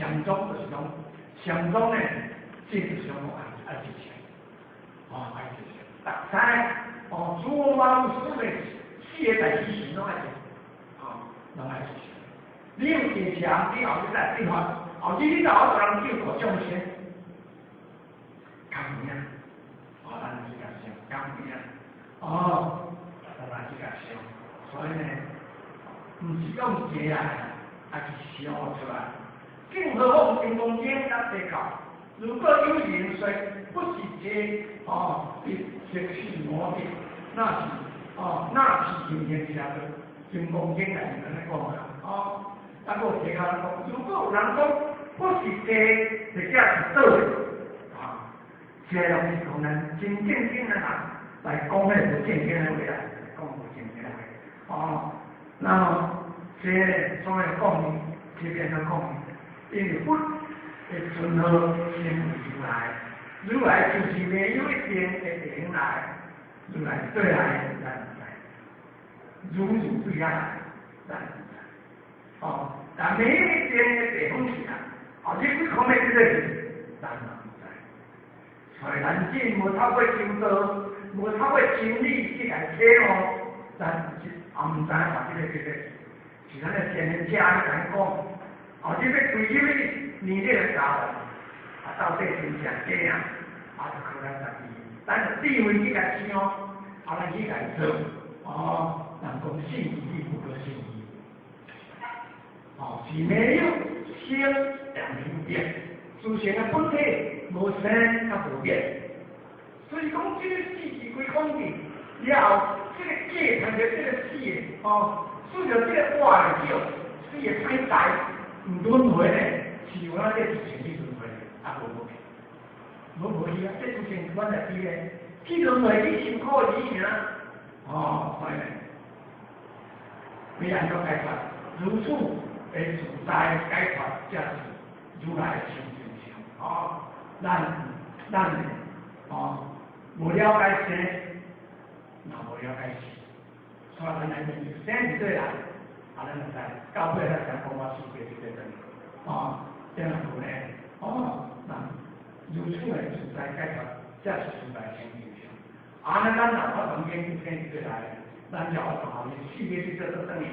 禪宗就是講，禪宗呢，這就是講愛愛執相，哦，愛執相，逐知哦，諸萬事的四個代志是攏愛執，哦，攏愛執相。你有坐禪，你後日來變法，後日你就有人救度眾生，敢有影？哦，咱去共想，敢有影？哦，咱來去共想，所以呢，毋是講坐來，愛去想出來。更何況金剛經佮提到，如果有人說不是這哦，即是我的，那是哦，那是行行邪道。金剛經內面按呢講啊，哦，啊，閣有提較講，如果有人講不是這，或者是倒的，啊，這攏是講咱真正經的人來講彼個無正經的話啦，講無正經的話，哦，那麼這所以講呢，這邊都講，因為佛會尊號稱如來，如來就是沒有一定的地方來，如來對來咱毋知，如如對遐來，咱毋知，哦，但沒有一定的地方去啊，哦，你幾空的這個去，咱嘛毋知，所以咱真無透過修道，無透過真理去來體悟，咱是也毋知影這個這個，是咱的前人者咧共咱講，哦，你欲歸入去年這個教，啊，到底真正假啊？啊，就靠咱家己，咱有智慧去共想，啊，咱去共做，哦，人講信義不可信義，哦，是沒有生也沒有變，自性的本體無生佮無變，所以講這個四字規空地了後，這個假趁著這個死的，哦，隨著這個活的叫，死的歹代，毋輪迴呢，是有咱這自性去輪迴，啊，無無去，無無去啊，這自性阮來佇咧，去輪迴去辛苦而已爾，哦，所以呢，欲按怎解決？如此的自在解脫，才是如來的清淨相。哦，咱呢，哦，無了解生，嘛無了解死，所以咱來研究生佇佗來，啊，咱就知到尾咱才講我死過這個等，哦，這樣無呢，哦，咱如此的自在解脫，才是如來清淨相。啊，那咱若法度研究生佇佗來，咱就法度後面死過這個倒轉去，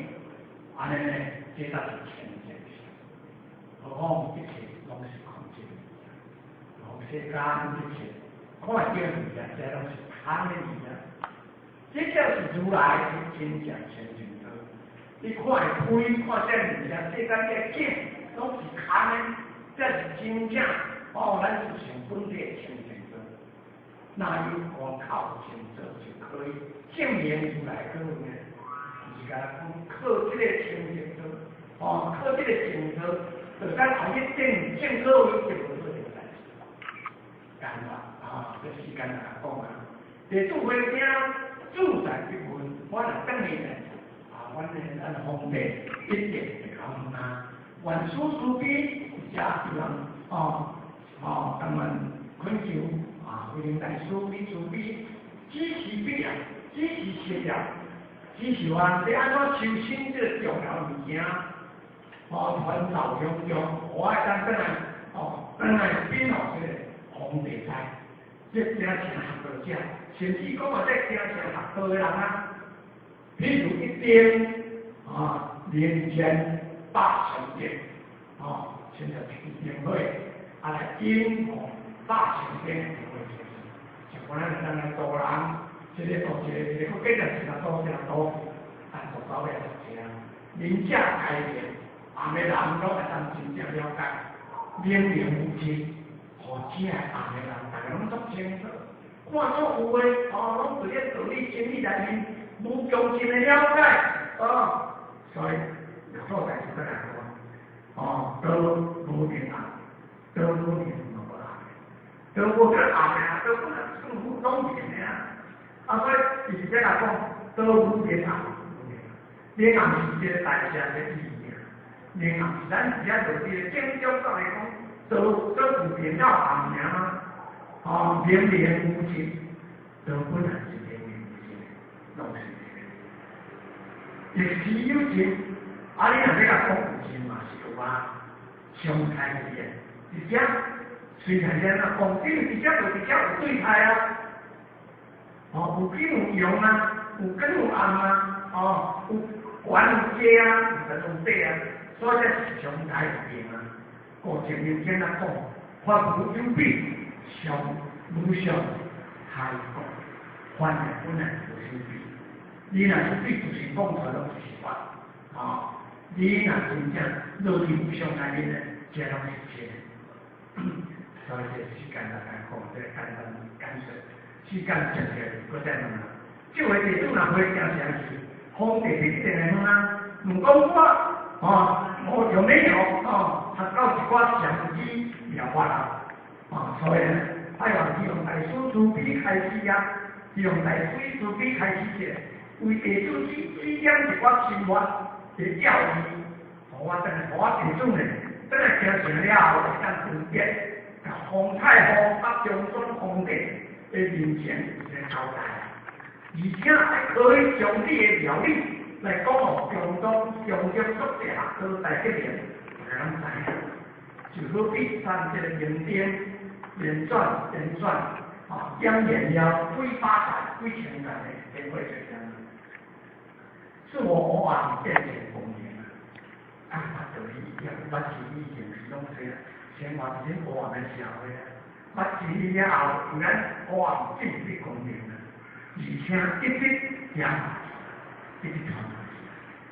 按呢呢，這才是清淨相。何況一切攏是空性，世間一切看見物件，這攏是空的物件。這才是如來的真正清淨道。你看會開，看這物件，世間這景攏是空的，這是真正哦，咱自性本體的清淨道。那有光靠靜坐就可以證明如來果位呢？是講靠這個清淨道，哦，靠這個靜坐，就咱後日證證果位就無做這個代誌。簡單啊，這時間來講啊。地主會聽自在必問，我若轉去呢，啊，阮的咱皇帝一定會較問啊。願此慈悲，遮希望哦哦，當然懇求啊，慧能大師你慈悲，指示彼啊，指示學業，指示我欲按怎修行這個重要物件，哦，傳授香中，我會當轉來，哦，轉來稟予這個皇帝知，這正成學道者，甚至講啊，這正成學道的人啊，譬如一燈啊，人間百千燈，哦，親像一燈火，啊來引哦百千燈就會出現。像咱咱來度人，一個度一個，一個閣繼續一個度一個度，啊，度到尾就是這樣。明者開明，暗的人攏會當真正了解，明明無盡，予這個暗的人，逐家攏足清楚。看所有的哦，攏佇咧道理真理內面無窮盡的了解，哦，所以六祖大師閣來講，哦，道無明暗，道無明嘛無暗，道無閣暗的啊，道本來算攏明的啊，啊，所以伊是這來講，道無明暗，無明暗，明暗是這個大寫的意義啊，明暗是咱佇遐落佇個正中來講，道道有明了暗爾嗎？哦，明明無盡，道本來是明明無盡的，攏是明。亦是有盡，啊！你若欲共講有盡嘛是有啊，常態是佇遮，雖然咱啊講，因為佇遮就佇遮有對態啊，哦，有陰有陽啊，有光有暗啊，哦，有懸有低啊，有懸有低啊，所以這是常態有變啊。故前面先啊講，法無有比，相無相態故，凡的本來無相比。你若是對自性講出來，攏是法，哦，你若真正落佇無相內面咧，這攏是真。所以這時間大概講，這個簡單簡說，時間接起來，閣再問啊。這位地主若回京城去，皇帝必定會問啊，問講我，哦，我有沒有哦，學到一寡禪機妙法啊？啊，所以呢，愛願希望大師慈悲開示啊，希望大師慈悲開示者，為地主指指點一寡心法的教義，予我等下，予我地主呢，轉來京城了後，會當分別，共皇太后佮中宗皇帝的面前一個交代，而且還可以將你的料理來講予中宗中宗作者學大革命，大家攏知影，就好比咱這個明燈連轉連轉，啊，點燃了幾百盞、幾千盞的燈火就這樣。是我黑暗變成光明啊！啊，道理一樣，捌真以前是攏這樣，生活佇咧黑暗的社會啊，捌真理了後，有咱黑暗進入光明啊，而且一直行，一直傳。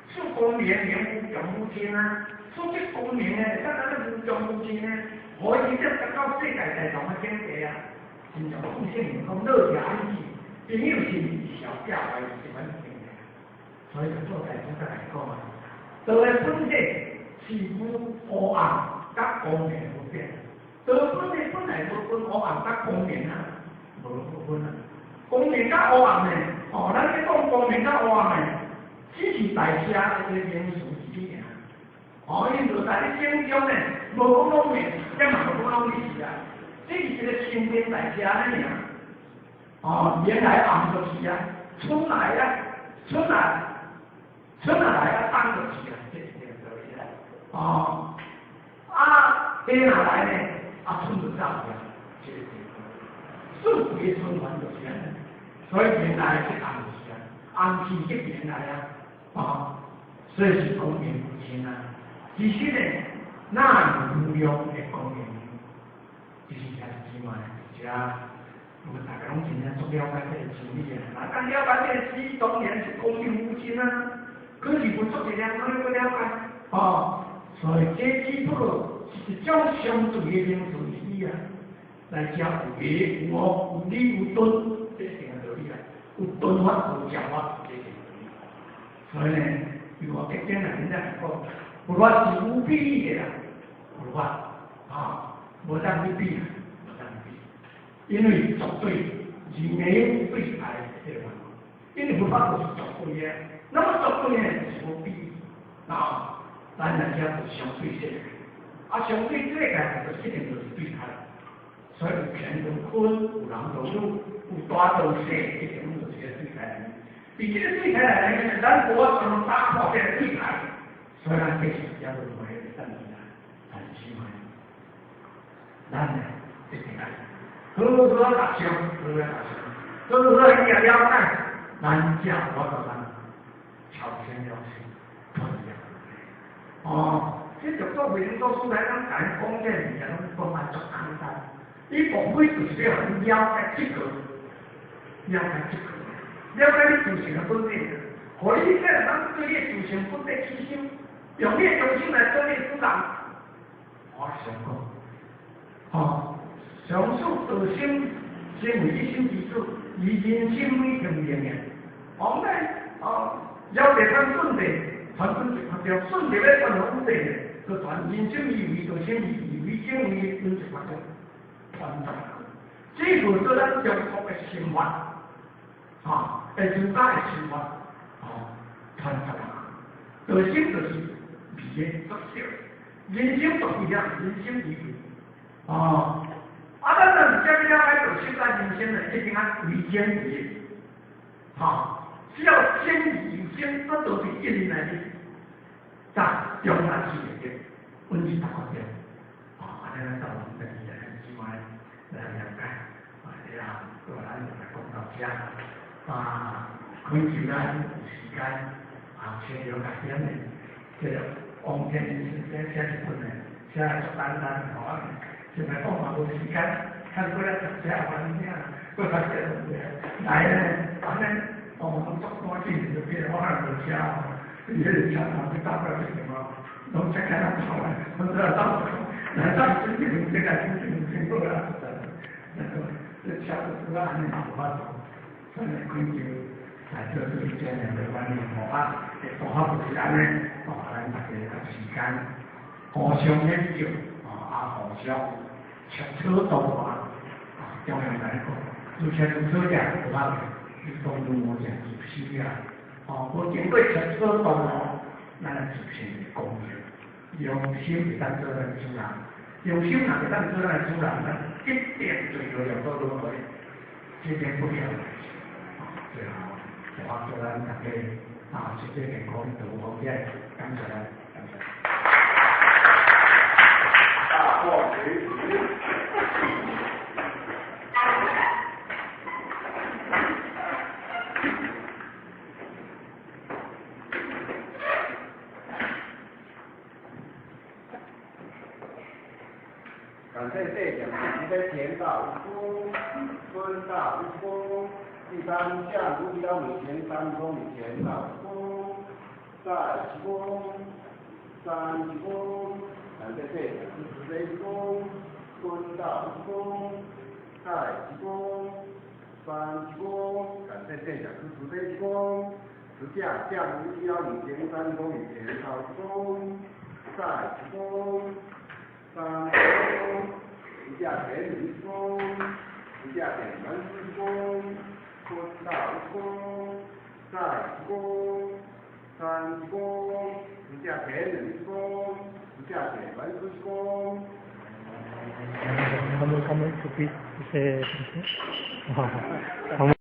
此光明名無窮無盡啊！此這光明呢，會當咱無窮無盡呢，予伊直接達到世界大同的境界啊！親像宋聖人講，樂者安止，朋友是小教壞是這款境界。所以做大師才來講啊，道的本體是無黑暗佮光明的分別。道本體本來無分黑暗佮光明啊，無分啊。光明佮黑暗呢？哦，咱咧講光明佮黑暗呢，只是大寫的一個名詞而已爾。哦，因就在咧正中呢，無講攏明，也嘛無講攏是啊，只是一個新陳代謝按呢爾。哦，原來暗就是啊，春來啊，春來。春來啊，冬就是啊，這是這個道理啦。哦，啊，夏若來呢，啊，春就走去啊，這個這個四季循環就是按呢。所以原來是暗時啊，暗時即原來啊，哦，所以是光明無盡啊。其實呢，哪有無量的光明？其實兄弟姊妹，這我們大家攏真正足了解這個真理啊。若當了解這個理，當然是光明無盡啊。可是無足濟人攏欲了解，哦，所以這只不過是一種相對的名詞而已啊。來遮有迷有悟，有理有頓，這一定的道理啊。有頓法有正法，這一定道理。所以呢，由我結經內面來講，佛法是無比的啦，佛法啊，無當去比，無當去比，因為絕對是沒有對愛的這個，因為佛法就是絕對的。那麼絕對呢，就是無比啊！咱來遮就相對世界，啊，相對世界就一定就是對開。所以有乾有坤，有男有女，有大有小，一定攏就是個對開。佇這個對開內面，咱無法度打破這個對開，所以咱繼續遮輪迴的等去啊，但是嘛，咱呢一定愛好好達成，好好達成，好好去了解，咱才有法度咱超生了生，脫離了。哦，這就做慧能祖師來講，共咱講這個物件，攏講啊足簡單。伊無非就是欲予你了解這個，了解這個，了解你自性的本體，予你這人對你的自性本體起心，用你的中心來做你的主人。我想講，哦，上述道心身為一心之主，以人心為天命的。哦，呢，哦，了解咱順地，傳本一法條，順地欲傳予五地的，就傳人心以為道心，以為心為本一法條，傳達。這個做咱中國的心法，啊，會儒家的心法，哦，傳達。道心就是味的作小，人生就是遐，人生為味，哦，啊，咱若是這麼了解道心佮人生呢，一定愛為真為，哈，只要真有真，啊，都佇一念內面，在中間是會得，阮是大法條。咱到第二个之外來了解，啊，了後，咱就來講到遮，啊，開始咱有時間，啊，揣著家己的，這個王天林先生寫一本的，寫來足簡單，吼，啊，現在講嘛無時間，看過來讀寫完爾，過較寫落來呢，按呢，哦，攏足趕緊就變，我可能無寫吼，伊彼個車頭去搭過來這邊哦，攏切開攏走來，我只來走，來走水平，這個水平清好啦，那個這車就拄啊按呢嘛無法度，所以開就來做做這樣的觀念吼啊，大法就是按呢，哦，咱大家有時間互相研究，哦，啊，互相切磋琢磨，啊，重要來講，愈切愈磋者無法度，你講愈無正自私啊，哦，無經過切磋琢磨，咱來自信的功能，用心會當做咱主人，用心若會當做咱主人，咱一定墜落了到輪迴，這點不曉得。最後，我祝咱大家啊，身體健康，得福健，感謝咱，感謝。大破局。感謝謝講師的田大夫、孫大夫，第三項無標米田三公米田大夫，再一公，三一公，感謝謝講師的一公，孫大夫，再一公，三一公，感謝謝講師的一公，十架下無標米田三公米田大夫，再一公。三公，一架田一公，一架田三公，孙大公，再一公，三公，一架田一公，一架田三公。 Kamu kamu kopi, 謝謝。好。